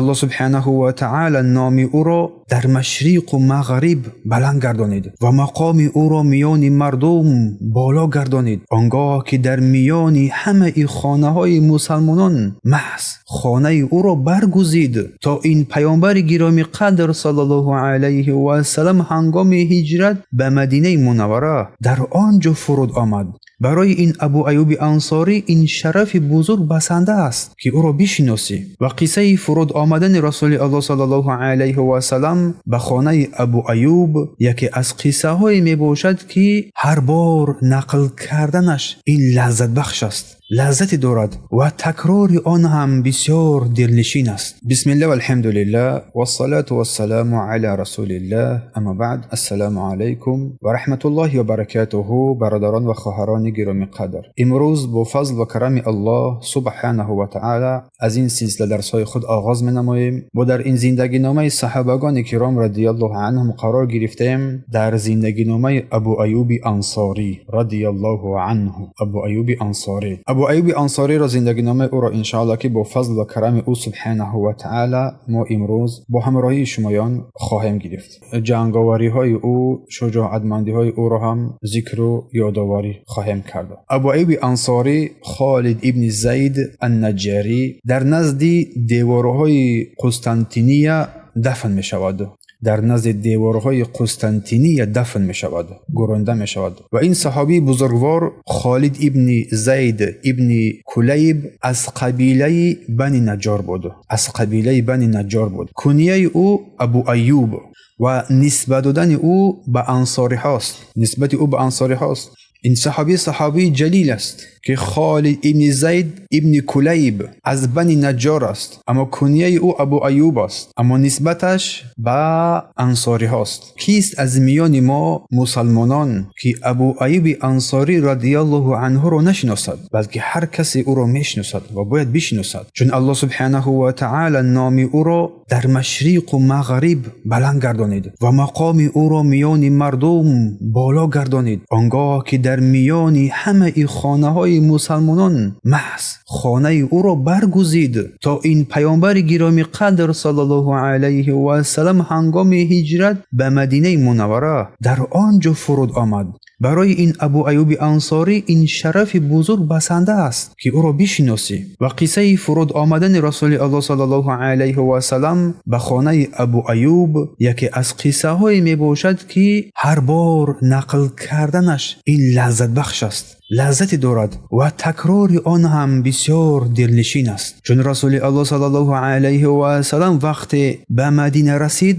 Аллоҳ субҳонаҳу ва таъоло номи ӯро дар машриқу мағриб баланд гардонид ва мақоми ӯро миёни мардум боло гардонид. Он гоҳ ки дар миёни ҳамаи хонаҳои мусулмонон маҳз хонаи ӯро баргузид, то ин паёмбари гиромиқадр саллаллоҳу алайҳи васаллам ҳангоми ҳиҷрат ба Мадинаи Мунаввара дар он ҷо фуруд омад. Барои ин Абу Айюби Ансорӣ ин шарафи бузург басанда аст, ки ӯро бишиносӣ. Ва қиссаи фуруд омадани Расулуллоҳ саллаллоҳу алайҳи васаллам ба хонаи Абу Айюб яке аз қиссаҳое мебошад, ки ҳар бор нақл карданаш ин лаззатбахш аст, лаззате дорад ва такрори он ҳам бисёр дилнишин аст. Бисмиллоҳ, валҳамдулиллоҳ, вассалоту вассаламу ало расулиллоҳ, аммо баъд, ассалому алайкум ва раҳматуллоҳи ва баракотуҳ. Бародарон ва хоҳарони гиромиқадр, имрӯз бо фазл ва карами Аллоҳ субҳонаҳу ва таъоло аз ин силсила дарсҳои худ оғоз менамоем. Мо дар ин зиндагиномаи саҳобагони киром радиаллоҳу анҳум қарор гирифтем, дар зиндагиномаи Абу Айюби Ансорӣ радиаллоҳу анҳу. Абу Айюби Ансорӣ, Абу Айюби Ансориро, зиндагиномаи ӯро иншоаллоҳ, ки бо фазл ва карами ӯ субҳонаҳу ва таъоло мо имрӯз бо ҳамроҳии шумоён хоҳем гирифт. Ҷанговариҳои ӯ, шуҷоатмандиҳои ӯро ҳам зикру ёдоварӣ хоҳем кард. Абу Айюби Ансорӣ Холид ибни Зайд ан-Наҷҷарӣ дар назди деворҳои Қустантиния дафн мешавад. Дар назди деворҳои Қустантиния дафн мешавад, гӯронда мешавад. Ва ин саҳобии бузургвор Холид ибни Зайд ибни Кулайб аз қабилаи Бани Наҷҷор буд. Аз қабилаи Бани Наҷҷор буд. Кунияи ӯ Абу Айюб ва нисбат додани ӯ ба ансориҳост. Нисбати ӯ ба ансориҳост. Ин саҳобӣ саҳобии ҷалил аст, ки Холид ибни Зайд ибни Кулайб аз Бани Наҷҷор аст, аммо кунияи ӯ Абу Айюб аст, аммо нисбаташ ба ансориҳост. Кист аз миёни мо мусалмонон, ки Абу Айюби Ансорӣ радиаллоҳу анҳуро нашиносад? Балки ҳар касе ӯро мешиносад ва бояд бишиносад, чун Аллоҳ субҳонаҳу ва таъоло номи ӯро дар машриқу мағриб баланд гардонид ва мақоми ӯро миёни мардум боло гардонид. Он гоҳ ки дар миёни ҳамаи хонаҳои мусулмонон маҳз хонаи ӯро баргузид, то ин паёмбари гиромиқадр саллаллоҳу алайҳи васаллам ҳангоми ҳиҷрат ба Мадинаи Мунаввара дар он ҷо фуруд омад. Барои ин Абу Айюби Ансорӣ ин шарафи бузург басанда аст, ки ӯро бишиносӣ. Ва қиссаи фуруд омадани Расулуллоҳ саллаллоҳу алайҳи васаллам ба хонаи Абу Айюб яке аз қиссаҳое мебошад, ки ҳар бор нақл карданаш ин лаззатбахш аст, лаззате дорад ва такрори он ҳам бисёр дилнишин аст. Чун Расулуллоҳ саллаллоҳу алайҳи васаллам вақте ба Мадина расид,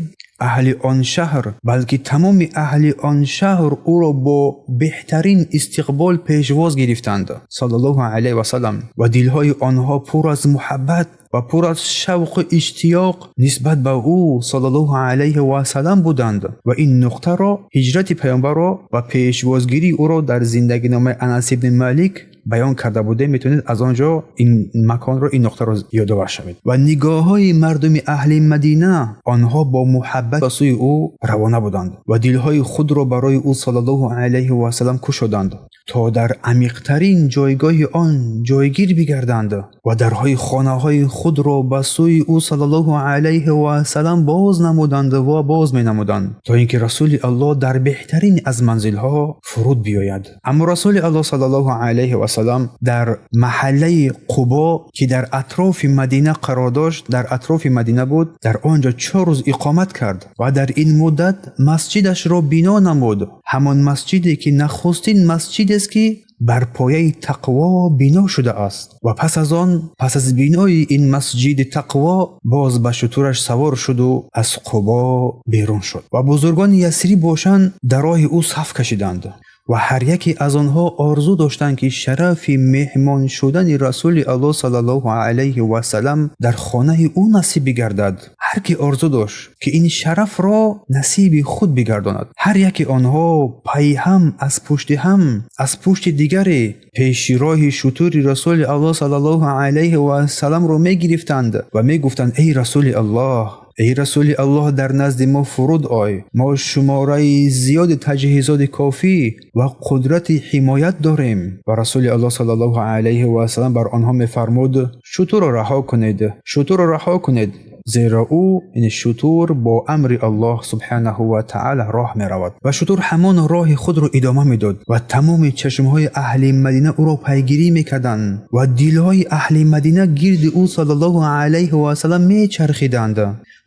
аҳли он шаҳр, балки тамоми аҳли он шаҳр ӯро бо беҳтарин истиқбол пешвоз гирифтанд саллаллоҳу алайҳи васаллам, ва дилҳои онҳо пур аз муҳаббат ва пур аз шавқу иштиёқ нисбат ба ӯ саллаллоҳу алайҳи васаллам буданд. Ва ин нуқтаро, ҳиҷрати паёмбарро ва пешвозгирии ӯро дар зиндагиномаи Анас ибни Малик баён карда будем. Метавонед аз он ҷо ин маконро, ин нуқтаро ёдовар шавед. Ва нигоҳҳои мардуми аҳли Мадина, онҳо бо муҳаббат ба сӯи ӯ равона буданд ва дилҳои худро барои ӯ саллаллоҳу алайҳи васаллам кушоданд, то дар амиқтарин ҷойгоҳи он ҷойгир бигарданд ва дарҳои хонаҳои худро ба сӯи ӯ саллаллоҳу алайҳи васаллам боз намуданд ва боз менамуданд, то ин ки Расули Аллоҳ дар беҳтарин аз манзилҳо фуруд биёяд. Аммо Расули Аллоҳ саллаллоҳу алайҳи васаллам дар маҳаллаи Қубо, ки дар атрофи Мадина қарор дошт, дар атрофи Мадина буд, дар он ҷо 4 рӯз иқомат кард ва дар ин муддат масҷидашро бино намуд, ҳамон масҷиде, ки нахустин масҷидест, ки бар пояи тақво бино шудааст. Ва пас аз он, пас аз бинои ин масҷиди тақво, боз ба шутураш савор шуду аз Қубо берун шуд. Ва бузургони Ясриб бошанд, дар роҳи ӯ саф кашиданд ва ҳар яке аз онҳо орзу доштанд, ки шарафи меҳмон шудани Расули Аллоҳ саллаллоҳу алайҳи васаллам дар хонаи ӯ насиб бигардад. Ҳар ки орзу дошт, ки ин шарафро насиби худ бигардонад. Ҳар яке онҳо пайҳам аз пушти ҳам, аз пушти дигаре пеши роҳи шутури Расули Аллоҳ саллаллоҳу алайҳи васалламро мегирифтанд ва мегуфтанд: «Эй Расули Аллоҳ, эй Расули Аллоҳ, дар назди мо фуруд ой, мо шумораи зиёди таҷҳизоти кофӣ ва қудрати ҳимоят дорем». Ва Расули Аллоҳ саллаллоҳу алайҳи васаллам бар онҳо мефармуд: «Шутурро раҳо кунед, шутурро раҳо кунед». зеро ӯ, ин шутур, бо амри Аллоҳ субҳонаҳу ва таъоло роҳ меравад. Ва шутур ҳамон роҳи худро идома медод ва тамоми чашмҳои аҳли Мадина ӯро пайгирӣ мекарданд ва дилҳои аҳли Мадина гирди ӯ саллаллоҳу алайҳи васаллам мечархиданд.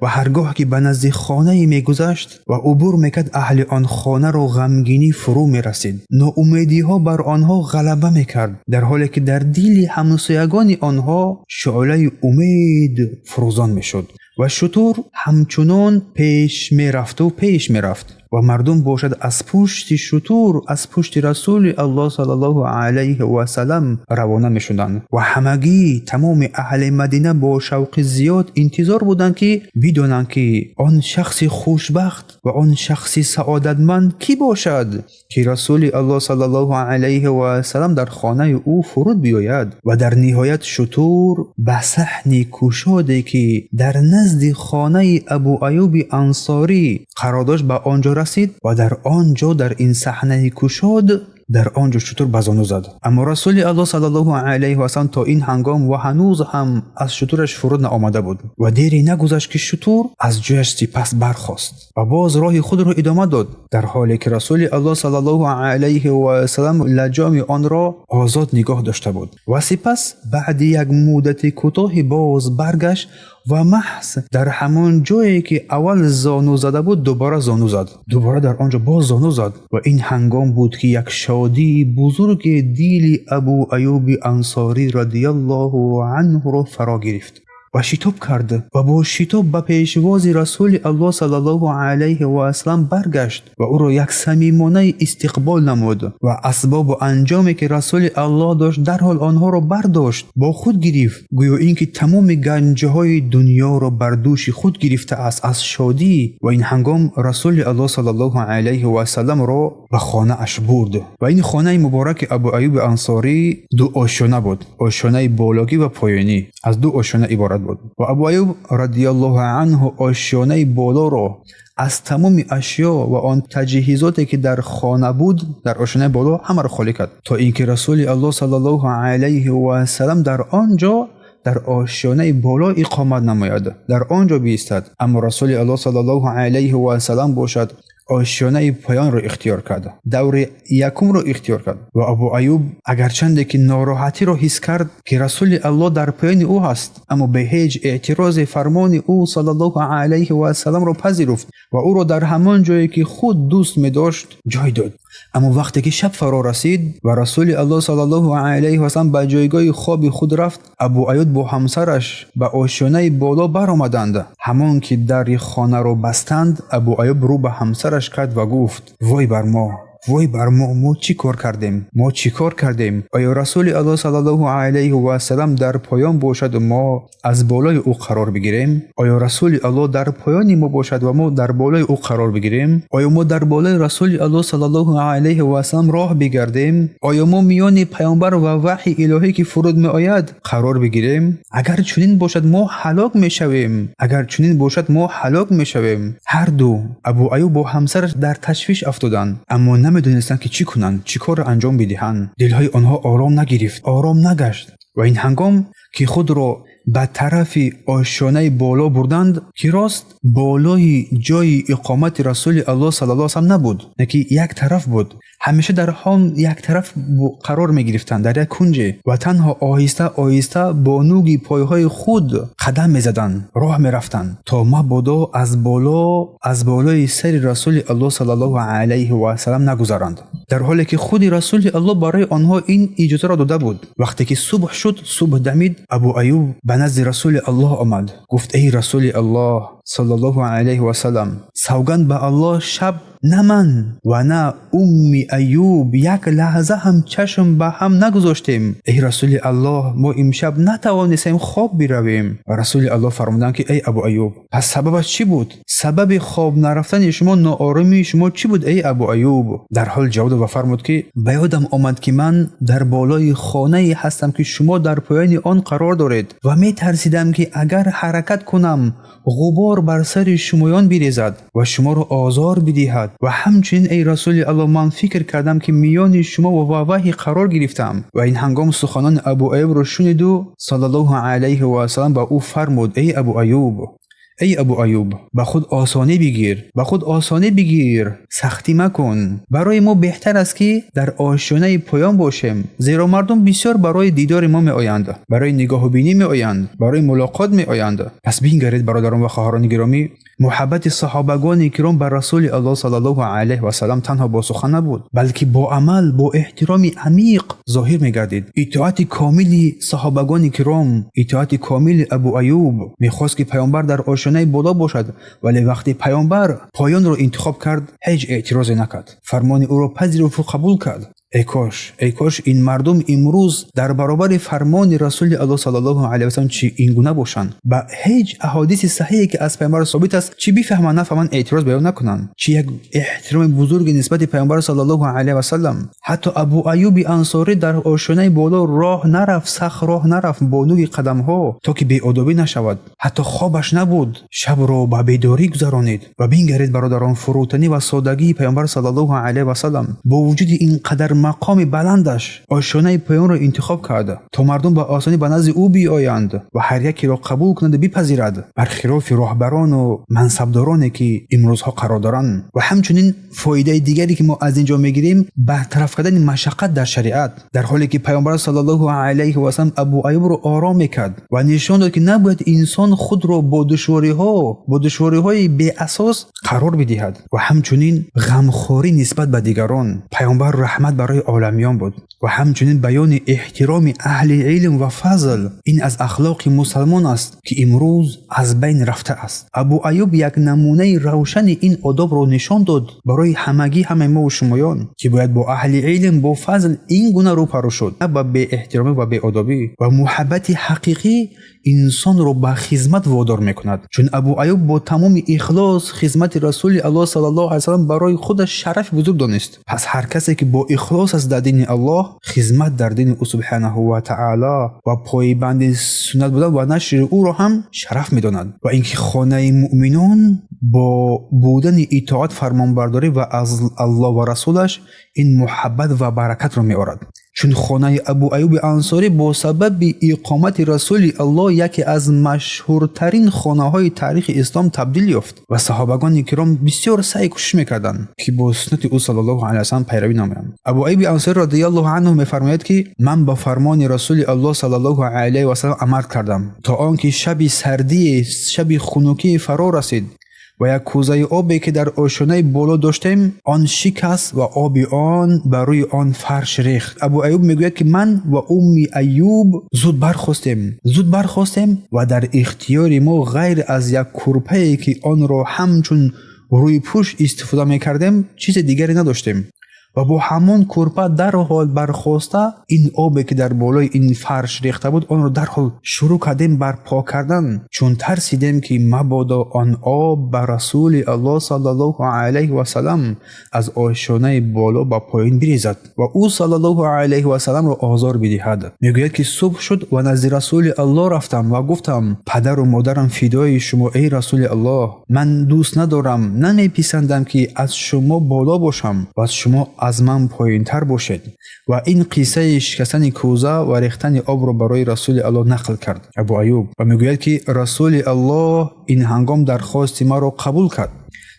Ва ҳаргоҳ ки ба назди хонае мегузашт ва убур мекард, аҳли он хонаро ғамгинӣ фурӯ мерасид, ноумедиҳо бар онҳо ғалаба мекард, дар ҳоле ки дар дили ҳамсоягони онҳо шӯълаи умед фурӯзон мешуд. Ва шутур ҳамчунон пеш мерафту пеш мерафт ва мардум бошад аз пушти шутур, аз пушти Расули Аллоҳ саллаллоҳу алайҳи васаллам равона мешуданд. Ва ҳамагӣ тамоми аҳли Мадина бо шавқи зиёд интизор буданд, ки бидонанд, ки он шахси хушбахт ва он шахси саодатманд кӣ бошад, ки Расули Аллоҳ саллаллоҳу алайҳи васаллам дар хонаи ӯ фуруд биёяд. Ва дар ниҳоят шутур ба саҳни кушоде, ки дар назди хонаи Абу Аюби Ансорӣ қарор дошт, ба он ҷо расид ва дар он ҷо, дар ин саҳнаи кушод, дар он ҷо шутур ба зону зад. Аммо Расули Аллоҳ саллаллоҳу алайҳи васаллам то ин ҳангом ва ҳанӯз ҳам аз шутураш фуруд наомада буд. Ва дере нагузашт, ки шутур аз ҷояш сипас бархост ва боз роҳи худро идома дод, дар ҳоле ки Расули Аллоҳ саллаллоҳу алайҳи васаллам лаҷоми онро озод нигоҳ дошта буд. Ва сипас баъди як муддати кӯтоҳе боз баргашт ва маҳз дар ҳамон ҷое, ки аввал зону зада буд, дубора зону зад, дубора дар он ҷо боз зону зад. Ва ин ҳангом буд, ки як шодии бузурге дили Абу Аюби Ансорӣ радиаллоҳу анҳуро фаро гирифт ва шитоб кард ва бо шитоб ба пешвози Расули Аллоҳ саллаллоҳу алайҳи васаллам баргашт ва ӯро як самимонаи истиқбол намуд ва асбобу анҷоме, ки Расули Аллоҳ дошт, дарҳол онҳоро бардошт, бо худ гирифт, гӯё ин ки тамоми ганҷҳои дунёро бар дӯши худ гирифтааст аз шодӣ. Ва ин ҳангом Расули Аллоҳ саллаллоҳу алайҳи васалламро ба хонааш бурд. Ва ин хонаи мубораки Абу Аюби Ансорӣ ду ошёна буд, ошёнаи бологӣ ва поёнӣ, аз ду ошёна иборат буд. Ва Абу Аюб радиаллоҳу анҳу ошёнаи болоро аз тамоми ашё ва он таҷҳизоте, ки дар хона буд, дар ошёнаи боло ҳамаро холӣ кард, то ин ки Расули Аллоҳ саллаллоҳу алайҳи васаллам дар он ҷо, дар ошёнаи боло иқомат намояд, дар он ҷо биистад. Аммо Расули Аллоҳ саллаллоҳу алайҳи васаллам бошад ошёнаи поёнро ихтиёр кард, даври якумро ихтиёр кард. Ва Абу Аюб агарчанде ки нороҳатиро ҳис кард, ки Расули Аллоҳ дар поёни ӯ ҳаст, аммо бе ҳеҷ эътирозе фармони ӯ саллаллоҳу алайҳи васалламро пазируфт ва ӯро дар ҳамон ҷое, ки худ дӯст медошт, ҷой дод. Аммо вақте ки шаб фаро расид ва Расули Аллоҳ саллаллоҳу алайҳи васаллам ба ҷойгоҳи хоби худ рафт, Абу Аюб бо ҳамсараш ба ошёнаи боло баромаданд. Ҳамон ки дари хонаро бастанд, Абу Аюб рӯ ба ҳамсараш кард ва гуфт: «Вой бар мо, вой бар мо, мо чӣ кор кардем, мо чӣ кор кардем? Оё Расули Аллоҳ саллаллоҳу алайҳи васаллам дар поён бошаду мо аз болои ӯ қарор бигирем? Оё Расули Аллоҳ дар поёни мо бошад ва мо дар болои ӯ қарор бигирем? Оё мо дар болои Расули Аллоҳ саллаллоҳу алайҳи васаллам роҳ бигардем? Оё мо миёни паёмбар ва ваҳйи илоҳӣ, ки фуруд меояд, қарор бигирем? Агар чунин бошад, мо ҳалок мешавем, агар чунин бошад, мо ҳалок мешавем». Ҳарду Абу Аюб бо ҳамсараш дар ташвиш афтоданд, аммо намедонистанд, ки чӣ кунанд, чӣ корро анҷом бидиҳанд. Дилҳои онҳо ором нагирифт, ором нагашт. Ва ин ҳангом ки худро ба тарафи ошёнаи боло бурданд, ки рост болои ҷойи иқомати Расули Аллоҳ саллаллоҳу алайҳи васаллам набуд, ки як тараф буд, ҳамеша дар ҳон як тараф қарор мегирифтанд, дар як кунҷе, ва танҳо оҳиста оҳиста бо нуги пойҳои худ қадам мезаданд, роҳ мерафтанд, то мабодо аз боло, аз болои сари Расули Аллоҳ саллаллоҳу алайҳи васаллам нагузаранд, дар ҳоле ки худи Расули Аллоҳ барои онҳо ин иҷозаро дода буд. Вақте ки субҳ шуд, субҳ дамид, Абу Аюб ба назди Расули Аллоҳ омад, гуфт: «Эй Расули Аллоҳ саллаллоҳу алайҳи васаллам, савганд ба Аллоҳ, шаб на ман ва на Умми Аюб як лаҳза ҳам чашм ба ҳам нагузоштем. Эй Расули Аллоҳ, мо имшаб натавонистем хоб биравем». Ва Расули Аллоҳ фармуданд, ки: «Эй Абу Аюб, пас сабабаш чӣ буд? Сабаби хоб нарафтани шумо, ноорумии шумо чӣ буд, эй Абу Аюб?» Дар ҳол ҷавоб дод ва фармуд, ки: «Ба ёдам омад, ки ман дар болои хонае ҳастам, ки шумо дар поёни он қарор доред, ва метарсидам, ки агар ҳаракат кунам, ғубор бар сари шумоён бирезад ва шуморо озор бидиҳад. Ва ҳамчунин, эй Расули Аллоҳ, ман фикр кардам, ки миёни шумо ва ваҳй қарор гирифтам». Ва ин ҳангом суханони Абу Аюбро шуниду саллаллоҳу алайҳи васаллам ба ӯ фармуд: «Эй Абу Аюб, Эй Абу Аюб, ба худ осонӣ бигир, ба худ осонӣ бигир, сахтӣ макун. Барои мо беҳтар аст, ки дар ошёнаи поён бошем, зеро мардум бисёр барои дидори мо меоянд, барои нигоҳубинӣ меоянд, барои мулоқот меоянд. Пас бингаред, бародарон ва хоҳарони гиромӣ, муҳаббати саҳобагони киром ба Расули Аллоҳ саллаллоҳу алайҳи васаллам танҳо бо сухан набуд, балки бо амал, бо эҳтироми амиқ зоҳир мегардид. Итоати комили саҳобагони киром, итоати комили Абу Аюб. Мехост, ки паёмбар дар ошёнаи боло бошад, вале вақте паёмбар поёнро интихоб кард, ҳеҷ эътирозе накард, фармони ӯро пазируфту қабул кард. Эй кош, эй кош ин мардум имрӯз дар баробари фармони Расули Аллоҳ саллаллоҳу алайҳи васаллам чӣ ин гуна бошанд. Ба ҳеҷ аҳодиси саҳиҳе, ки аз паёмбар собит аст, чӣ бифаҳманд, нафаҳманд, эътироз баён накунанд. Чӣ як эҳтироми бузурге нисбати паёмбар саллаллоҳу алайҳи васаллам. Ҳатто Абу Аюби Ансорӣ дар ошёнаи боло роҳ нарафт, сахт роҳ нарафт бо нӯги қадамҳо, то ки беодобӣ нашавад. Ҳатто хобаш набуд, шабро ба бедорӣ гузаронид. Ва бингаред, бародарон, фурӯтанӣ ва содагии паёмбар саллаллоҳу алайҳи васаллам. Бо вуҷуди ин қадар мақоми баландаш ошёнаи поёнро интихоб кард, то мардум ба осонӣ ба назди ӯ биёянд ва ҳар якеро қабул кунанд, бипазирад, бархилофи роҳбарону мансабдороне, ки имрӯзҳо қарор доранд. Ва ҳамчунин фоидаи дигаре, ки мо аз ин ҷо мегирем, бартараф кардани машаққат дар шариат. Дар ҳоле ки паёмбар саллаллоҳу алайҳи васаллам Абу Аюбро ором мекард ва нишон дод, ки набояд инсон худро бо душвориҳои беасос қарор бидиҳад. Ва ҳамчунин ғамхорӣ нисбат ба дигарон. Паёмбар раҳмат барои оламиён буд. Ва ҳамчунин баёни эҳтироми аҳли илм ва фазл. Ин аз ахлоқи мусалмон аст, ки имрӯз аз байн рафтааст. Абу Аюб як намунаи равшани ин одобро нишон дод барои ҳамагӣ, ҳамаи мову шумоён, ки бояд бо аҳли илм, бо фазл ин гуна рӯпарӯ шуд, на ба беэҳтиромӣ ва беодобӣ. Ва муҳаббати ҳақиқӣ инсонро ба хизмат водор мекунад, чун Абу Аюб бо тамоми ихлос хизмати Расули Аллоҳ саллаллоҳу алайҳи васаллам барои худаш шарафи бузург донист. Пас ҳар касе, ки бо ихлос аст дар дини Аллоҳ, хизмат дар дини ӯ субҳанаҳу ва таъоло ва пойбанди суннат будан ва нашри ӯро ҳам шараф медонад. Ва инки хонаи муъминон бо будани итоат, фармонбардорӣ ва аз Аллоҳ ва расулаш ин муҳаббат ва баракатро меорад. Чун хонаи Абу Аюби Ансорӣ бо сабаби иқомати Расули Аллоҳ яке аз машҳуртарин хонаҳои таърихи ислом табдил ёфт ва саҳобагони киром бисёр саъй кӯшиш мекарданд, ки бо суннати ӯ саллаллоҳу алайҳи васаллам пайравӣ намоянд. Абу Аюби Ансорӣ радиаллоҳу анҳу мефармояд, ки ман ба фармони Расули Аллоҳ саллаллоҳу алайҳи васаллам амал кардам, то он ки шаби сардие, шаби хунукие фаро расид ва як кӯзаи обе, ки дар ошёнаи боло доштем, он шикаст ва оби он ба рӯи он фарш рехт. Абу Аюб мегӯяд, ки ман ва Умми Аюб зуд бархостем, зуд бархостем ва дар ихтиёри мо ғайр аз як курпае, ки онро ҳамчун рӯйпӯш истифода мекардем, чизи дигаре надоштем. Ва бо ҳамон курпа дарҳол бархоста, ин обе, ки дар болои ин фарш рехта буд, онро дарҳол шурӯъ кардем бар пок кардан, чун тарсидем, ки мабодо он об ба Расули Аллоҳ саллаллоҳу алайҳи васалам аз ошёнаи боло ба поён бирезад ва ӯ саллаллоҳу алайҳи васаламро озор бидиҳад. Мегӯяд, ки субҳ шуд ва назди Расули Аллоҳ рафтам ва гуфтам: «Падару модарам фидои шумо, эй Расули Аллоҳ, ман дӯст надорам, намеписандам, ки аз шумо боло бошам ва аз шумо аз ман поёнтар бошед». Ва ин қиссаи шикастани кӯза ва рехтани обро барои Расули Аллоҳ нақл кард Абу Аюб ва мегӯяд, ки Расули Аллоҳ ин ҳангом дархости маро қабул кард,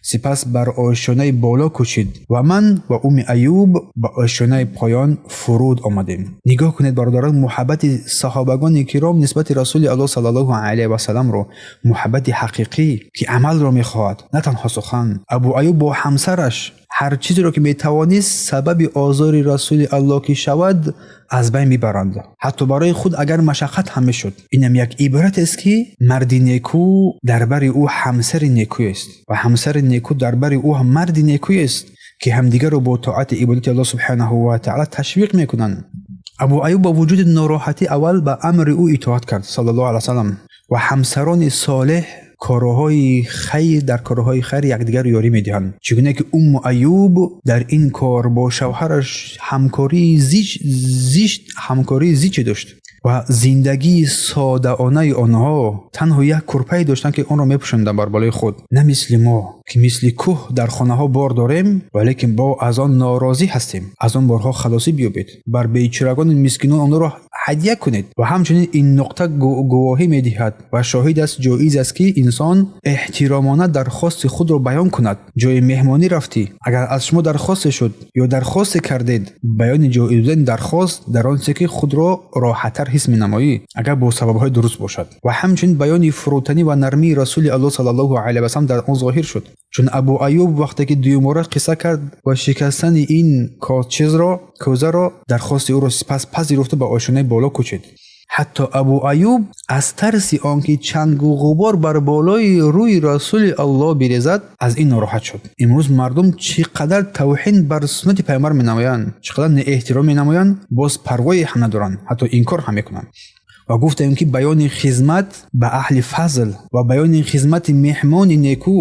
сипас бар ошёнаи боло кӯчид ва ман ва Умми Аюб ба ошёнаи поён фуруд омадем. Нигоҳ кунед, бародарон, муҳаббати саҳобагони киром нисбати Расули Аллоҳ саллаллоҳу алайҳи васалламро, муҳаббати ҳақиқӣ, ки амалро мехоҳад, на танҳо сухан. Абу Аюб бо ҳамсараш ҳар чизеро, ки метавонист сабаби озори Расули Аллоҳ ки шавад, аз байн мебаранд, ҳатто барои худ агар машаққат ҳам мешуд. Инам як ибратест, ки марди некӯ дар бари ӯ ҳамсари некӯест ва ҳамсари некӯ дар бари ӯ ҳам марди некӯест, ки ҳамдигарро бо тоати ибодати Аллоҳ субҳанаҳу ва таъала ташвиқ мекунанд. Абу Аюб бо вуҷуди нороҳатӣ аввал ба амри ӯ итоат кард саллаллоҳу алайҳи васаллам. Ва ҳамсарони солеҳ корҳои хайр, дар корҳои хайр якдигарро ёрӣ медиҳанд, чӣ гуна ки Умму Аюб дар ин кор бо шавҳараш ҳамкории зич зишт, ҳамкории зиче дошт. Ва зиндагии содаонаи онҳо танҳо як курпае доштанд, ки онро мепӯшонданд бар болои худ. На мисли мо, ки мисли кӯҳ дар хонаҳо бор дорем, валекин бо аз он норозӣ ҳастем. Аз он борҳо халосӣ биёбед. Бар бечорагони мискинон онро ҳадя кунед. Ва ҳамчунин ин нуқта гувоҳӣ медиҳад ва шоҳид аст, ҷоиз аст, ки инсон эҳтиромона дархости худро баён кунад. Ҷои меҳмонӣ рафтӣ, агар аз шумо дархосте шуд ё дархосте кардед, баёни ҷоиз будани дархост дар он чизе, ки худро роҳаттар ҳис менамоӣ, агар бо сабабҳои дуруст бошад. Ва ҳамчунин баёни фурӯтанӣ ва нармии Расули Аллоҳ саллаллоҳу алайҳи васаллам дар он зоҳир шуд. Чун Абу Аюб вақте ки дуюмбора қисса кард ва шикастани ин чизро, кӯзаро, дархости ӯро сипас пазируфту ба ошёнаи боло кӯчид. Ҳатто Абу Аюб аз тарси он ки чангу ғубор бар болои рӯи Расули Аллоҳ бирезад, аз ин нороҳат шуд. Имрӯз мардум чӣ қадар тавҳин бар суннати пайғамбар менамоянд, чӣ қадар неэҳтиром менамоянд, боз парвое ҳам надоранд, ҳатто инкор ҳам мекунанд. Ва гуфтем, ки баёни хизмат ба аҳли фазл ва баёни хизмати меҳмони некӯ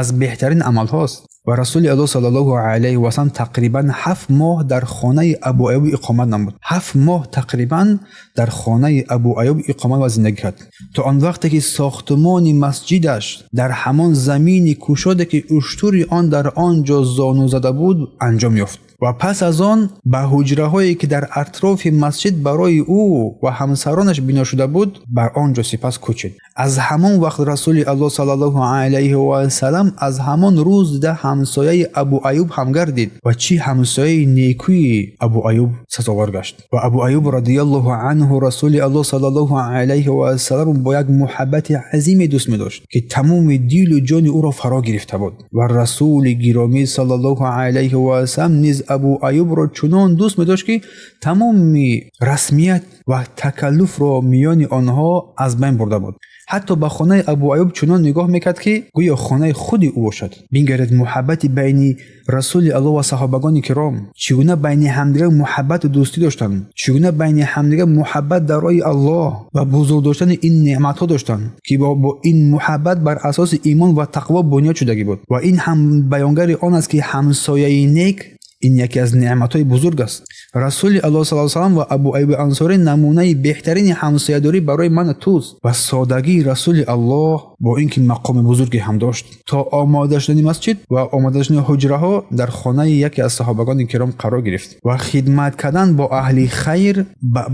аз беҳтарин амалҳост. Ва Расули Аллоҳ саллаллоҳу алайҳи васаллам тақрибан 7 моҳ дар хонаи Абу Аюб иқомат намуд. 7 моҳ тақрибан дар хонаи Абу Аюб иқомат ва зиндагӣ кард, то он вақте ки сохтмони масҷидаш дар ҳамон замини кушоде, ки уштури он дар он ҷо зону зада буд, анҷом ёфт. Ва пас аз он ба ҳуҷраҳое, ки дар атрофи масҷид барои ӯ ва ҳамсаронаш бино шуда буд, бар он ҷо сипас кӯчид. Аз ҳамон вақт Расули Аллоҳ саллаллоҳу алайҳи васаллам аз ҳамон рӯз дида ҳамсояи Абу Аюб ҳам гардид. Ва чӣ ҳамсояи некӯи Абу Аюб сазовор гашт! Ва Абу Аюб радиаллоҳу анҳу Расули Аллоҳ саллаллоҳу алайҳи васаллам бо як муҳаббати азиме дӯст медошт, ки тамоми дилу ҷони ӯро фаро гирифта буд. Ва Расули гиромӣ саллаллоҳу алайҳи васаллам низ Абу Аюбро чунон дӯст медошт, ки тамоми расмият ва такаллуфро миёни онҳо аз байн бурда буд. Ҳатто ба хонаи Абу Аюб чунон нигоҳ мекард, ки гӯё хонаи худи ӯ бошад. Бингаред, муҳаббати байни Расули Аллоҳ ва саҳобагони киром, чӣ гуна байни ҳамдигар муҳаббату дӯстӣ доштанд, чӣ гуна байни ҳамдигар муҳаббат дар роҳи Аллоҳ ва бузург доштани ин неъматҳо доштанд, ки бо ин муҳаббат бар асоси имон ва тақво бунёд шудагӣ буд. Ва ин ҳам баёнгари он аст, ки ҳамсояи нек ин яке аз неъматҳои бузург аст. Расули Аллоҳ саллаллоҳу салам ва Абу Аюби Ансорӣ намунаи беҳтарини ҳамсоядорӣ барои ману туст. Ва содагии Расули Аллоҳ бо ин ки мақоми бузурге ҳам дошт, то омода шудани масҷид ва омода шудани ҳуҷраҳо дар хонаи яке аз саҳобагони киром қарор гирифт. Ва хидмат кардан бо аҳли хайр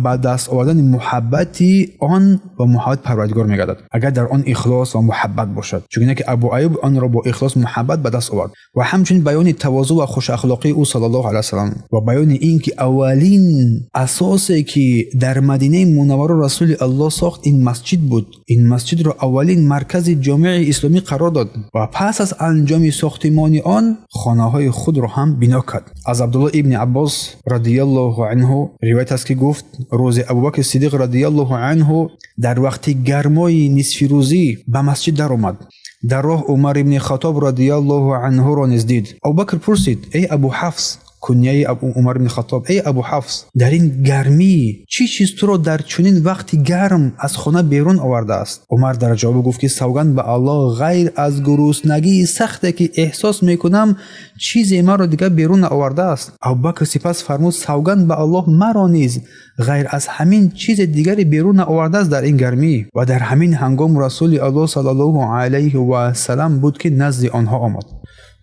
ба даст овардани муҳаббати он ва муҳаббати Парвардигор мегардад, агар дар он ихлос ва муҳаббат бошад, чунки ки Абу Аюб онро бо ихлос, муҳаббат ба даст овард. Ва ҳамчунин баёни тавозӯ ва хушахлоқии ӯ саллаллоҳу алайҳи васаллам ва баёни ин ки аввалин асосе, ки дар Мадинаи Мунаввара Расули Аллоҳ сохт, ин масҷид буд. Ин масҷидро аввалин маркази ҷомеаи исломӣ қарор дод ва пас аз анҷоми сохтимони он хонаҳои худро ҳам бино кард. Аз Абдуллоҳ ибни Аббос радиаллоҳу анҳу ривоят аст, ки гуфт: рӯзи Абубакри Сидиқ радиаллоҳу анҳу дар вақти гармои нисфирӯзӣ ба масҷид даромад. Дар роҳ Умар ибни Хатоб радиаллоҳу анҳуро низ дид. Абубакр пурсид: «Эй Абу Ҳафс», кунияи Умар ибни Хатоб, «эй Абу Ҳафс, дар ин гармӣ чӣ чиз туро дар чунин вақти гарм аз хона берун овардааст?» Умар дар ҷавоб гуфт, ки савганд ба Аллоҳ, ғайр аз гуруснагии сахте, ки эҳсос мекунам, чизе маро дигар берун наовардааст. Абубакр сипас фармуд: «Савганд ба Аллоҳ, маро низ ғайр аз ҳамин чизе дигаре берун наовардааст дар ин гармӣ». Ва дар ҳамин ҳангом Расули Аллоҳ саллаллоҳу алайҳи васалам буд, ки назди онҳо омад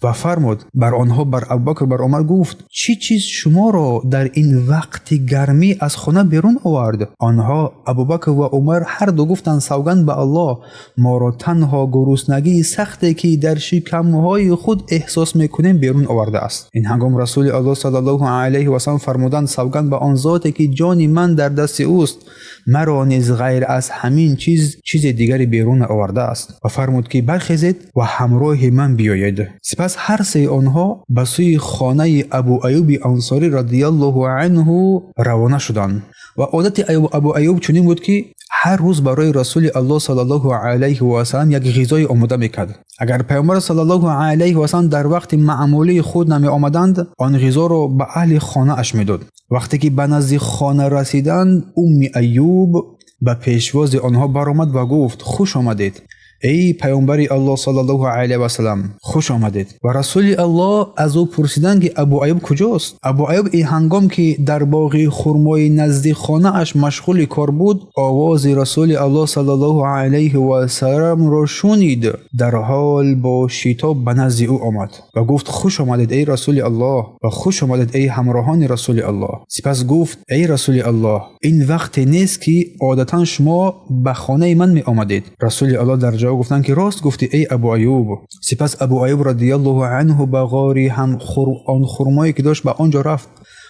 ва фармуд бар онҳо, бар Абубакр, бар Умар гуфт: «Чӣ чиз шуморо дар ин вақти гармӣ аз хона берун овард?» Онҳо, Абубакр ва Умар, ҳарду гуфтанд: «Савганд ба Аллоҳ, моро танҳо гуруснагии сахте, ки дар шикамҳои худ эҳсос мекунем, берун овардааст». Ин ҳангом Расули Аллоҳ саллаллоҳу алайҳи васаллам фармуданд: «Савганд ба он зоте, ки ҷони ман дар дасти ӯст, маро низ ғайр аз ҳамин чиз чизе дигаре берун наовардааст». Ва фармуд, ки бархезед ва ҳамроҳи ман биёед. Сипас ҳар сеи онҳо ба сӯи хонаи Абу Аюби Ансорӣ радиаллоҳу анҳу равона шуданд. Ва одати Абу Аюб чунин буд, ки ҳар рӯз барои Расули Аллоҳ саллаллоҳу алайҳи васаллам як ғизое омода мекард. Агар Паёмбар саллаллоҳу алайҳи васаллам дар вақти маъмулии худ намеомаданд, он ғизоро ба аҳли хонааш медод. Вақте ки ба назди хона расиданд, Умми Аюб ба пешвози онҳо баромад ва гуфт: «Хуш омадед». Эй паёмбари Аллоҳ саллаллоҳу алайҳи васаллам, хуш омадед. Ва Расули Аллоҳ аз ӯ пурсиданд, ки Абу Аюб куҷост? Абу Аюб ин ҳангом ки дар боғи хурмои назди хонааш машғули кор буд, овози Расули Аллоҳ саллаллоҳу алайҳи васалламро шунид. Дар ҳол бо шитоб ба назди ӯ омад ва гуфт: хуш омадед, эй Расули Аллоҳ, ва хуш омадед, эй ҳамроҳони Расули Аллоҳ. Сипас гуфт: эй Расули Аллоҳ, ин вақте нест ки одатан шумо ба хонаи ман меомадед. Расули Аллоҳ дар ҷавоб гуфтанд, ки рост гуфтӣ, эй Абу Аюб. Сипас Абу Аюб радиаллоҳу анҳу ба ғори ҳам он хурмое ки дошт ба он ҷо рафт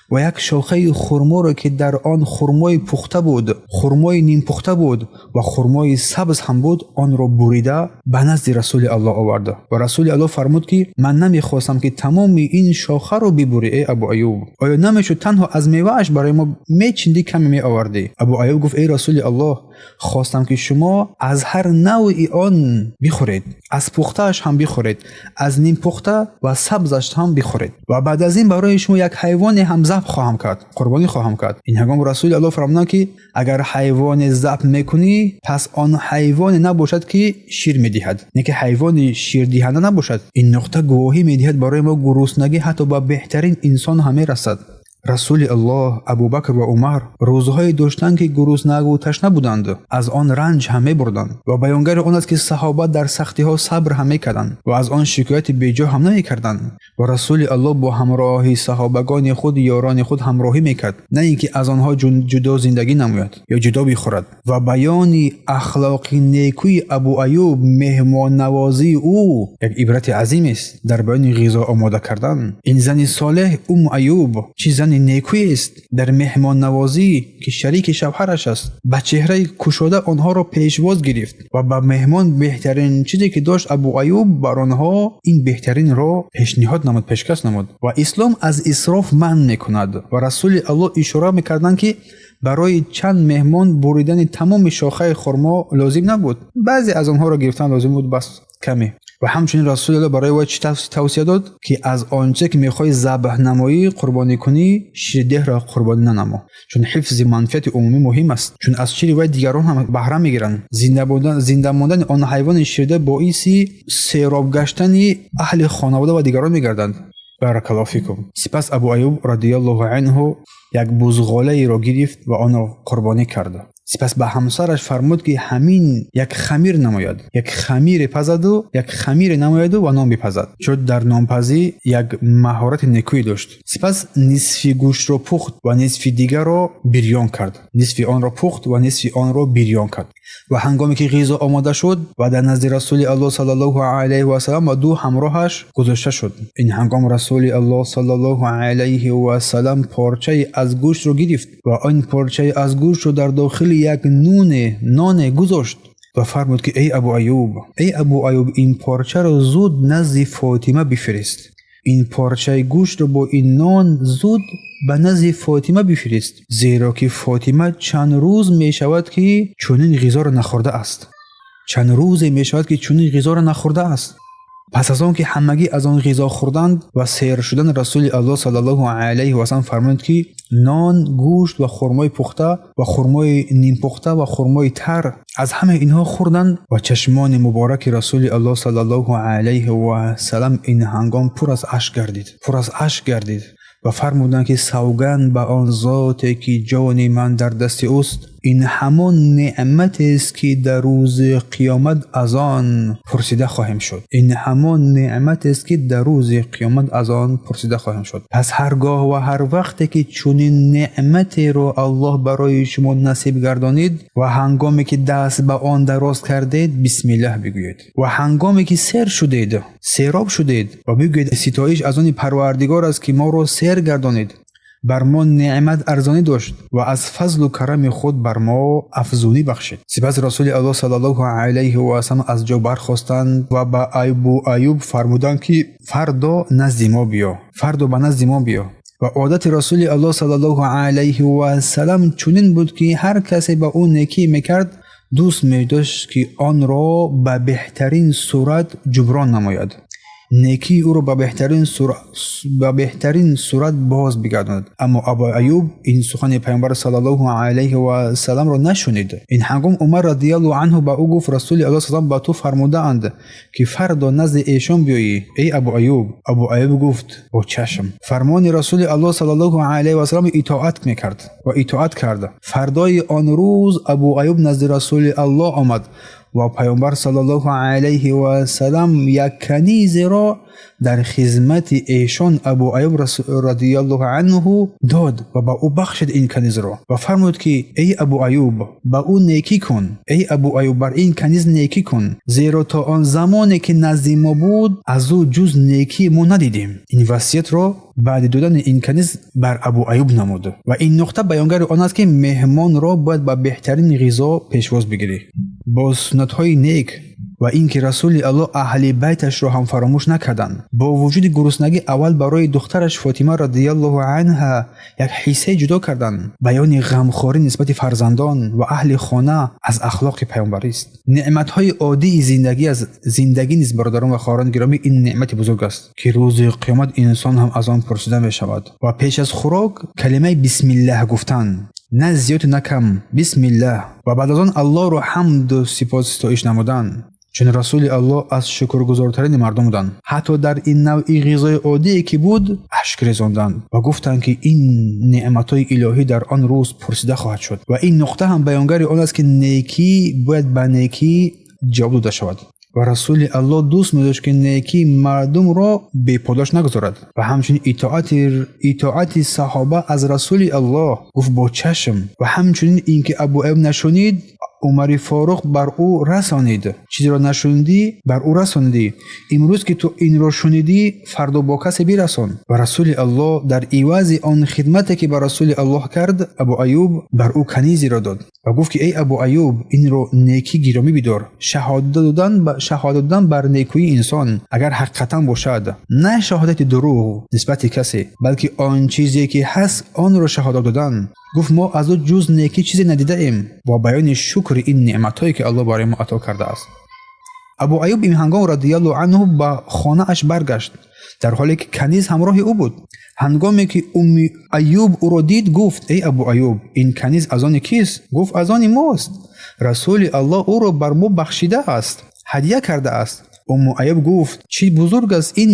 ва як шохаи хурморо, ки дар он хурмои пухта буд, хурмои нимпухта буд ва хурмои сабз ҳам буд, онро бурида ба назди Расули Аллоҳ овард. Ва Расули Аллоҳ фармуд, ки ман намехостам, ки тамоми ин шохаро бибурӣ, эй Абу Аюб. Оё намешуд танҳо аз мевааш барои мо мечиндӣ, каме меовардӣ? Абу Аюб гуфт: эй Расули Аллоҳ, хостам, ки шумо аз ҳар навъи он бихӯред, аз пухтааш ҳам бихӯред, аз нимпухта ва сабзаш ҳам бихӯред, ва баъд аз ин барои шумо як ҳайвоне ҳам забҳ хоҳам кард, қурбонӣ хоҳам кард. Ин ҳангом Расули Аллоҳ фармуданд, ки агар ҳайвоне забҳ мекунӣ, пас он ҳайвоне набошад, ки шир медиҳад, не ки ҳайвони ширдиҳанда набошад. Ин нуқта гувоҳӣ медиҳад барои мо, гуруснагӣ ҳатто ба беҳтарин инсон ҳам мерасад. Расули Аллоҳ, Абубакр ва Умар рӯзҳое доштанд, ки гуруснагу ташна буданд, аз он ранҷ ҳам мебурданд. Ва баёнгари он аст, ки саҳоба дар сахтиҳо сабр ҳам мекарданд ва аз он шикояти беҷо ҳам намекарданд. Ва Расули Аллоҳ бо ҳамроҳи саҳобагони худ, ёрони худ ҳамроҳӣ мекард, на ин ки аз онҳо ҷудо зиндагӣ намояд ё ҷудо бихӯрад. Ва баёни ахлоқи некӯи Абу Аюб, меҳмоннавозии ӯ як ибрати азимест дар баёни ғизо омода кардан. Ин зани солеҳ Умму Аюб чӣ зани некӯест дар меҳмоннавозӣ, ки шарики шавҳараш аст, ба чеҳраи кушода онҳоро пешвоз гирифт ва ба меҳмон беҳтарин чизе ки дошт Абу Аюб бар онҳо ин беҳтаринро пешниҳод намуд, пешкаш намуд. Ва ислом аз исроф манъ мекунад. Ва Расули Аллоҳ ишора мекарданд, ки барои чанд меҳмон буридани тамоми шохаи хурмо лозим набуд, баъзе аз онҳоро гирифтан лозим буд, бас каме. Ва ҳамчунин Расули Аллоҳ барои вай чӣ тавсия дод? Ки аз он чизе ки мехоҳӣ забҳ намоӣ, қурбонӣ кунӣ, ширдеҳро қурбонӣ нанамо, чун ҳифзи манфиати умумӣ муҳим аст, чун аз шири вай дигарон ҳам баҳра мегиранд. Зинда мондани он ҳайвони ширдеҳ боиси сероб гаштани аҳли хонавода ва дигарон мегарданд. Баракаллоҳу фикум. Сипас Абу Аюб радиаллоҳу анҳу як бузғолаеро гирифт ва онро қурбонӣ кард. Сипас ба ҳамсараш фармуд, ки ҳамин як хамир намояд, як хамире пазаду як хамире намояду ва нон бипазад, чун дар нонпазӣ як маҳорати некӯе дошт. Сипас нисфи гӯштро пухт ва нисфи дигарро бирён кард, нисфи онро пухт ва нисфи онро бирён кард. Ва ҳангоме ки ғизо омода шуд ва дар назди Расули Аллоҳ саллаллоҳу алайҳи васаллам ва ду ҳамроҳаш гузошта шуд, ин ҳангом Расули Аллоҳ саллаллоҳу алайҳи васаллам порчае аз гӯштро гирифт ва он порчаи аз гӯштро дар дохили як ноне гузошт ва фармуд, ки эй Абу Аюб, эй Абу Аюб, ин порчаро зуд назди Фотима бифирист, ин порчаи гӯштро бо ин нон зуд ба назди Фотима бифирист, зеро ки Фотима чанд рӯз мешавад, ки чунин ғизоро нахӯрда аст, чанд рӯзе мешавад, ки чунин ғизоро нахӯрда аст. Пас аз он ки ҳамагӣ аз он ғизо хӯрданд ва сер шудан, Расули Аллоҳ саллаллоҳу алайҳи васаллам фармуд, ки нон, гӯшт ва хурмои пухта ва хурмои нимпухта ва хурмои тар, аз ҳамаи инҳо хӯрданд. Ва чашмони мубораки Расули Аллоҳ саллаллоҳу алайҳи васаллам ин ҳангом пур аз ашк гардид, пур аз ашк гардид ва фармуданд, ки савганд ба он зоте, ки ҷони ман дар дасти ӯст, ин ҳамон неъматест, ки дар рӯзи қиёмат аз он пурсида хоҳем шуд, ин ҳамон неъматест, ки дар рӯзи қиёмат аз он пурсида хоҳем шуд. Пас ҳар гоҳ ва ҳар вақте ки чунин неъматеро Аллоҳ барои шумо насиб гардонид ва ҳангоме ки даст ба он дароз кардед, бисмиллаҳ бигӯед, ва ҳангоме ки сер шудед, сероб шудед ва бигӯед: ситоиш аз они Парвардигор аст, ки моро сер гардонид, бар мо неъмат арзонӣ дошт ва аз фазлу карами худ бар мо афзунӣ бахшид. Сипас Расули Аллоҳ саллаллоҳу алайҳи васаллам аз ҷо бархостанд ва ба Абу Аюб фармуданд, ки фардо назди мо биё, фардо ба назди мо биё. Ва одати Расули Аллоҳ саллаллоҳу алайҳи васаллам чунин буд, ки ҳар касе ба ӯ некӣ мекард, дӯст медошт, ки онро ба беҳтарин сурат ҷуброн намояд. некии ӯро ба беҳтарин сурат боз бигардонад. Аммо Абу Аюб ин сухани Пайғамбар саллаллоҳу алайҳи васалламро нашунид. Ин ҳангом Умар радиаллоҳу анҳу ба ӯ гуфт: Расули Аллоҳ саллаллоҳу ба ту фармудаанд, ки фардо назди эшон биёӣ, эй Абу Аюб. Абу Аюб гуфт: бо чашм. Фармони Расули Аллоҳ саллаллоҳу алайҳи васаллам итоат мекард ва итоат кард. Фардои он рӯз Абу Аюб назди Расули Аллоҳ омад ва Пайғамбар саллаллоҳу алайҳи васаллам як канизеро дар хизмати эшон Абу Аюб радиаллоҳу анҳу дод ва ба ӯ бахшид ин канизро ва фармуд, ки эй Абу Аюб, ба ӯ некӣ кун. Эй Абу Аюб, бар ин каниз некӣ кун, зеро то он замоне ки назди мо буд, аз ӯ ҷуз некӣ мо надидем. Ин васиятро баъди додани ин каниз бар Абу Аюб намуд. Ва ин нуқта баёнгари он аст, ки меҳмонро бояд ба беҳтарин ғизо пешвоз бигирӣ бо суннатҳои нек, ва ин ки Расули Аллоҳ аҳли байташро ҳам фаромӯш накарданд. Бо вуҷуди гуруснагӣ аввал барои духтараш Фотима радиаллоҳу анҳа як ҳиссае ҷудо карданд. Баёни ғамхорӣ нисбати фарзандон ва аҳли хона аз ахлоқи паёмбарист. Неъматҳои оддии зиндагӣ аз зиндагӣ низ, бародарон ва хоҳарони гиромӣ, ин неъмати бузург аст, ки рӯзи қиёмат инсон ҳам аз он пурсида мешавад. Ва пеш аз хӯрок калимаи бисмиллаҳ гуфтан, на зиёду на кам, бисмиллаҳ, ва баъд аз он Аллоҳро ҳамду сипос ситоиш намудан, чун Расули Аллоҳ аз шукргузортарини мардум буданд. Ҳатто дар ин навъи ғизои оддие ки буд, ашк резонданд ва гуфтанд, ки ин неъматҳои илоҳӣ дар он рӯз пурсида хоҳад шуд. Ва ин нуқта ҳам баёнгари он аст, ки некӣ бояд ба некӣ ҷавоб дода шавад. Ва Расули Аллоҳ дӯст медошт, ки некии мардумро беподош нагузорад. Ва ҳамчунин итоати саҳоба аз Расули Аллоҳ, гуфт: бо чашм. Ва ҳамчунин ин ки Абу Аюб нашунид, Умари Форуқ бар ӯ расонид. Чизеро нашунидӣ, бар ӯ расонидӣ. Имрӯз ки ту инро шунидӣ, фардо бо касе бирасон. Ва Расули Аллоҳ дар ивази он хидмате, ки ба Расули Аллоҳ кард, Абу Аюб бар ӯ канизеро дод ва гуфт, ки эй Абу Аюб, инро некӣ гиромӣ бидор. Шаҳодат додан бар некӯии инсон, агар ҳақиқатан бошад, на шаҳодати дурӯғ нисбати касе, балки он чизе ки ҳаст, онро шаҳодат додан. Гуфт: мо аз ӯ ҷуз некӣ чизе надидаем. Бо баёни шукри ин неъматҳое, ки Аллоҳ барои мо ато кардааст. Абу Аюб ин ҳангом радиаллоҳу анҳу ба хонааш баргашт, дар ҳоле ки каниз ҳамроҳи ӯ буд. Ҳангоме ки Умми Аюб ӯро дид, гуфт: эй Абу Аюб, ин каниз аз они кист? Гуфт: аз они мост, Расули Аллоҳ ӯро бар мо бахшидааст, ҳадя кардааст. Умму Аюб гуфт: чӣ бузург аст ин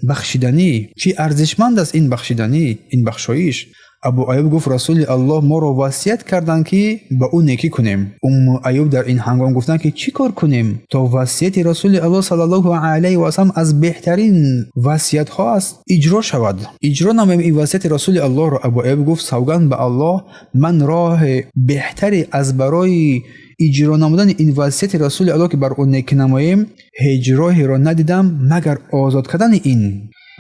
бахшиданӣ, чӣ арзишманд аст ин бахшиданӣ, ин бахшоиш. Абу Аюб гуфт: Расули Аллоҳ моро васият карданд, ки ба ӯ некӣ кунем. Умму Аюб дар ин ҳангом гуфтанд, ки чӣ кор кунем, то васияти Расули Аллоҳ саллаллоҳу алайҳи васаллам аз беҳтарин васиятҳо аст, иҷро шавад, иҷро намоем ин васияти Расули Аллоҳро. Абу Аюб гуфт: савганд ба Аллоҳ, ман роҳи беҳтаре аз барои иҷро намудани ин васияти Расули Аллоҳ, ки бар ӯ некӣ намоем, ҳеҷ роҳеро надидам, магар озод кардани ин,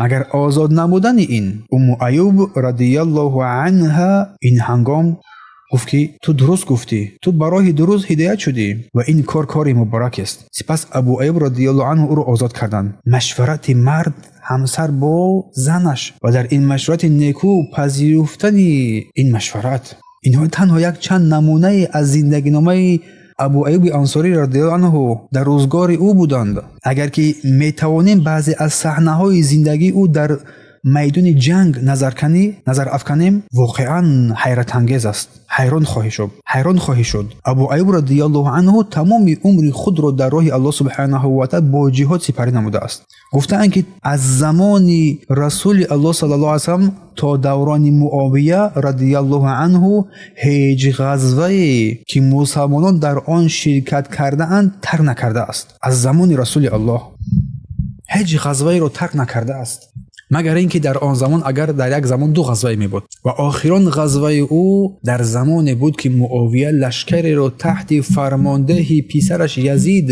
магар озод намудани ин. Умму Аюб радиаллоҳу анҳа ин ҳангом гуфт, ки ту дуруст гуфтӣ, ту ба роҳи дуруст ҳидоят шудӣ ва ин кор кори муборак аст. Сипас Абу Аюб радиаллоҳу анҳу ӯро озод карданд. Машварати мард ҳамсар бо занаш ва дар ин машварати некӯ пазируфтани ин машварат, инҳо танҳо як чанд намунае аз зиндагиномаи Абу Аюби Ансорӣ радиаллоҳу анҳу дар рӯзгори ӯ буданд. Агар ки метавонем баъзе аз саҳнаҳои зиндагии ӯ дар майдони ҷанг назар афканем, воқеан ҳайратангез аст, ҳайрон хоҳӣ шуд, ҳайрон хоҳӣ шуд. Абу Аюб радиаллоҳу анҳу тамоми умри худро дар роҳи Аллоҳ субҳанаҳу ва таала бо ҷиҳод сипарӣ намудааст. Гуфтаанд, ки аз замони Расули Аллоҳ саллаллоҳу алайҳи васаллам то даврони Муовия радиаллоҳу анҳу ҳеҷ ғазвае, ки мусалмонон дар он ширкат кардаанд, тарк накардааст. Аз замони Расули Аллоҳ ҳеҷ ғазваеро тарк накардааст, магар ин ки дар он замон агар дар як замон ду ғазвае мебуд. Ва охирон ғазваи ӯ дар замоне буд, ки Муовия лашкареро таҳти фармондеҳи писараш Язид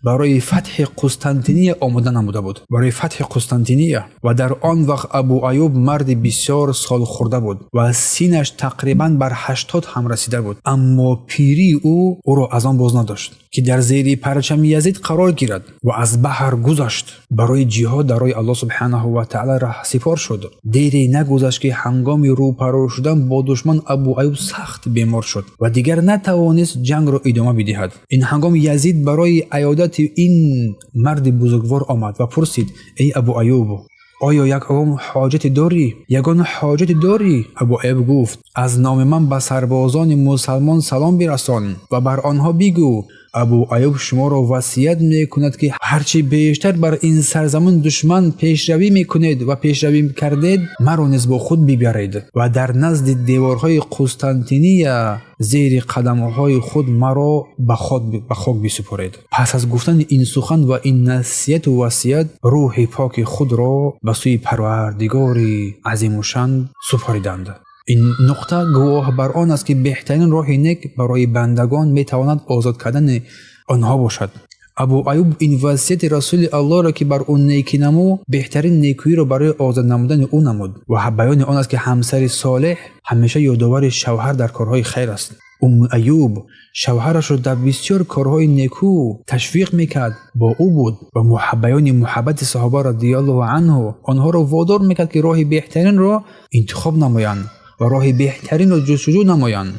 барои фатҳи Қустантиния омода намуда буд, барои фатҳи Қустантиния. Ва дар он вақт Абу Аюб марди бисёр солхӯрда буд ва синаш тақрибан бар 80 ҳам расида буд, аммо пирии ӯ ӯро аз он боз надошт. ки дар зери парчами Язид қарор гирад ва аз баҳр гузашт. Барои ҷиҳод дар роҳи Аллоҳ субҳанаҳу ва таъоло раҳсипор шуд. Дере нагузашт ки ҳангоми рӯпарӯ шудан бо душман Абу Аюб сахт бемор шуд ва дигар натавонист ҷангро идома бидиҳад. Ин ҳангом Язид барои аёдати ин марди бузургвор омад ва пурсид: эй Абу Аюб, оё ягон ҳоҷате дорӣ? Ягон ҳоҷате дорӣ? Абу Аюб гуфт: аз номи ман ба сарбозони мусалмон салом бирасон ва бар онҳо бигӯ: Абу Аюб шуморо васият мекунад, ки ҳарчи бештар бар ин сарзамин душман пешравӣ мекунед ва пешравӣ кардед, маро низ бо худ бибаред ва дар назди деворҳои Қустантиния зери қадамҳои худ маро ба хок бисупоред. Пас аз гуфтани ин сухан ва ин насиҳату васият, рӯҳи поки худро ба сӯи Парвардигори азимушан супориданд. Ин нуқта гувоҳ бар он аст, ки беҳтарин роҳи нек барои бандагон метавонад озод кардани онҳо бошад. Абу Аюб ин васияти Расули Аллоҳро, ки бар ӯ некӣ намуд, беҳтарин некӯиро барои озод намудани ӯ намуд. Ва баёни он аст, ки ҳамсари солеҳ ҳамеша ёдовари шавҳар дар корҳои хайр аст. Умми Аюб шавҳарашро дар бисёр корҳои некӯ ташвиқ мекард, бо ӯ буд ва баёни муҳаббати саҳоба радиаллоҳу анҳу онҳоро водор мекард, ки роҳи беҳтаринро интихоб намоянд ва роҳи беҳтаринро ҷустуҷӯ намоянд.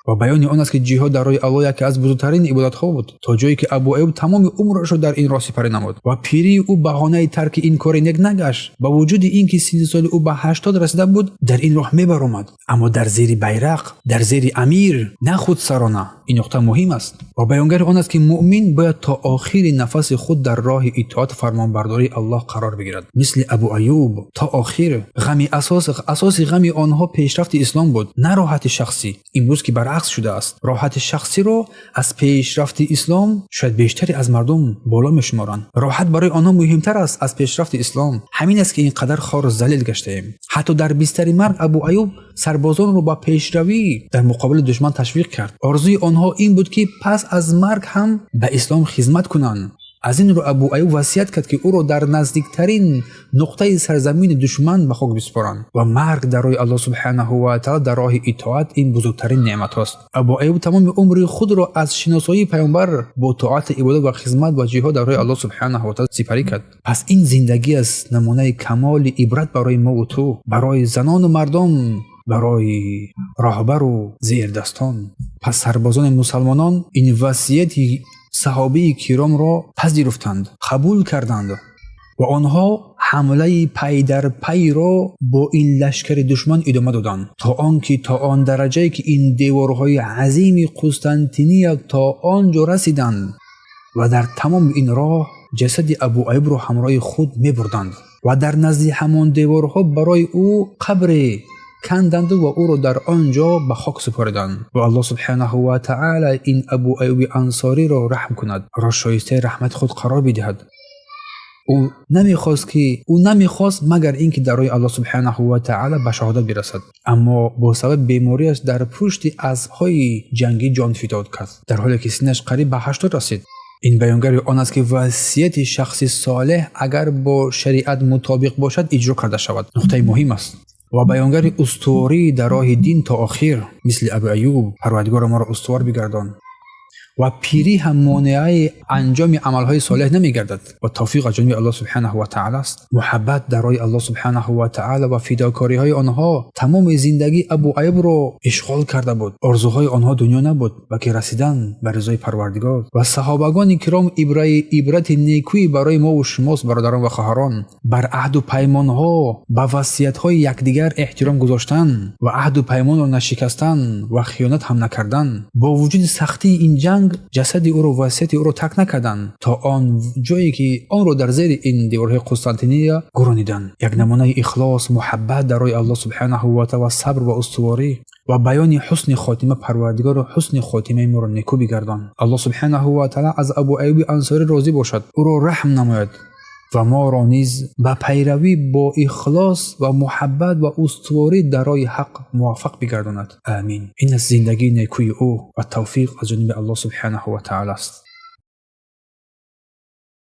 Ва баёни он аст, ки ҷиҳод дар роҳи Аллоҳ яке аз бузургтарин ибодатҳо буд, то ҷое ки Абу Аюб тамоми умрашро дар ин роҳ сипарӣ намуд ва пирии ӯ баҳонаи тарки ин кори нек нагашт. Ба вуҷуди ин ки синни соли ӯ ба 80 расида буд, дар ин роҳ мебаромад, аммо дар зери байрақ, дар зери амир, на худсарона. Ин нуқта муҳим аст ва баёнгари он аст, ки муъмин бояд то охири нафаси худ дар роҳи итоат фармонбардории Аллоҳ қарор бигирад. Мисли Абу Аюб то охир. Ғами асоси ғами онҳо пешрафти ислом буд, на роҳати шахсӣ. Имрӯз ки баръакс шудааст, роҳати шахсиро аз пешрафти ислом шояд бештаре аз мардум боло мешуморанд. Роҳат барои онҳо муҳимтар аст аз пешрафти ислом. Ҳамин аст, ки ин қадар хору залил гаштаем. Ҳатто дар бистари марг Абу Аюб сарбозонро ба пешравӣ дар муқобили душман ташвиқ кард. Орзуи онҳо ин буд, ки пас аз марг ҳам ба ислом хизмат кунанд. Аз ин рӯ Абу Аюб васият кард, ки ӯро дар наздиктарин нуқтаи сарзамини душман ба хок бисупоранд. Ва марг дар роҳи Аллоҳ субҳанаҳу ва таъола, дар роҳи итоат, ин бузургтарин неъматҳост. Абу Аюб тамоми умри худро аз шиносоии паёмбар бо тоату ибодат ва хизмат ва ҷиҳод дар роҳи Аллоҳ субҳанаҳу ва таъола сипарӣ кард. Пас ин зиндагӣ аст намунаи камоли ибрат барои мову ту, барои занону мардон, барои роҳбару зердастон. Пас сарбозони мусалмонон ин васияти саҳобии киромро пазируфтанд, қабул карданд ва онҳо ҳамлаи пай дар пайро бо ин лашкари душман идома доданд, то он ки то он дараҷае ки ин деворҳои азими Қустантиния то он ҷо расиданд ва дар тамоми ин роҳ ҷасади Абу Аюбро ҳамроҳи худ мебурданд ва дар назди ҳамон деворҳо барои ӯ қабре канданд ва ӯро дар он ҷо ба хок супориданд. Ва Аллоҳ субҳанаҳу ва таъола ин Абу Аюби Ансориро раҳм кунад, ро шоистаи раҳмати худ қарор бидиҳад. Ӯ намехост, магар ин ки дар роҳи Аллоҳ субҳанаҳу ва таъола ба шаҳодат бирасад, аммо бо сабаби бемориаш дар пушти аспҳои ҷангӣ ҷон фидод кард, дар ҳоле ки синнаш қариб ба 80 расид. Ин баёнгари он аст, ки васияти шахси солеҳ агар бо шариат мутобиқ бошад, иҷро карда шавад. Нуқтаи муҳим аст ва баёнгари устуворӣ дар роҳи дин то охир, мисли Абу Аюб. Парвардигоро, моро устувор бигардон ва пирӣ ҳам монеаи анҷоми амалҳои солеҳ намегардад ва тавфиқ аз ҷониби Аллоҳ субҳанаҳу ва таъола аст. Муҳаббат дар роҳи Аллоҳ субҳанаҳу ва таъола ва фидокориҳои онҳо тамоми зиндагии Абу Аюбро ишғол карда буд. Орзуҳои онҳо дунё набуд, балки расидан ба ризои Парвардигор. Ва саҳобагони киром ибрати некӯи барои мову шумост, бародарон ва хоҳарон. Бар аҳду паймонҳо, ба васиятҳои якдигар эҳтиром гузоштан ва аҳду паймонро нашикастан ва хиёнат ҳам накардан. Бо вуҷуди сахтии ин ҷанг ҷасади ӯро, васияти ӯро тарк накарданд, то он ҷое ки онро дар зери ин деворҳои Қустантиния гурониданд. Як намунаи ихлос, муҳаббат дар роҳи Аллоҳ субҳанаҳу ва таъола, сабр ва устуворӣ ва баёни ҳусни хотима. Парвардигоро, ҳусни хотимаи моро некӯ бигардон. Аллоҳ субҳанаҳу ва таъола аз Абу Аюби Ансорӣ розӣ бошад, ӯро раҳм намояд ва моро низ ба пайравӣ бо ихлос ва муҳаббат ва устуворӣ дар роҳи ҳақ муваффақ бигардонад. Амин. Ин аст зиндагии некӯи ӯ ва тавфиқ аз ҷониби Аллоҳ субҳанаҳу ва таъола аст.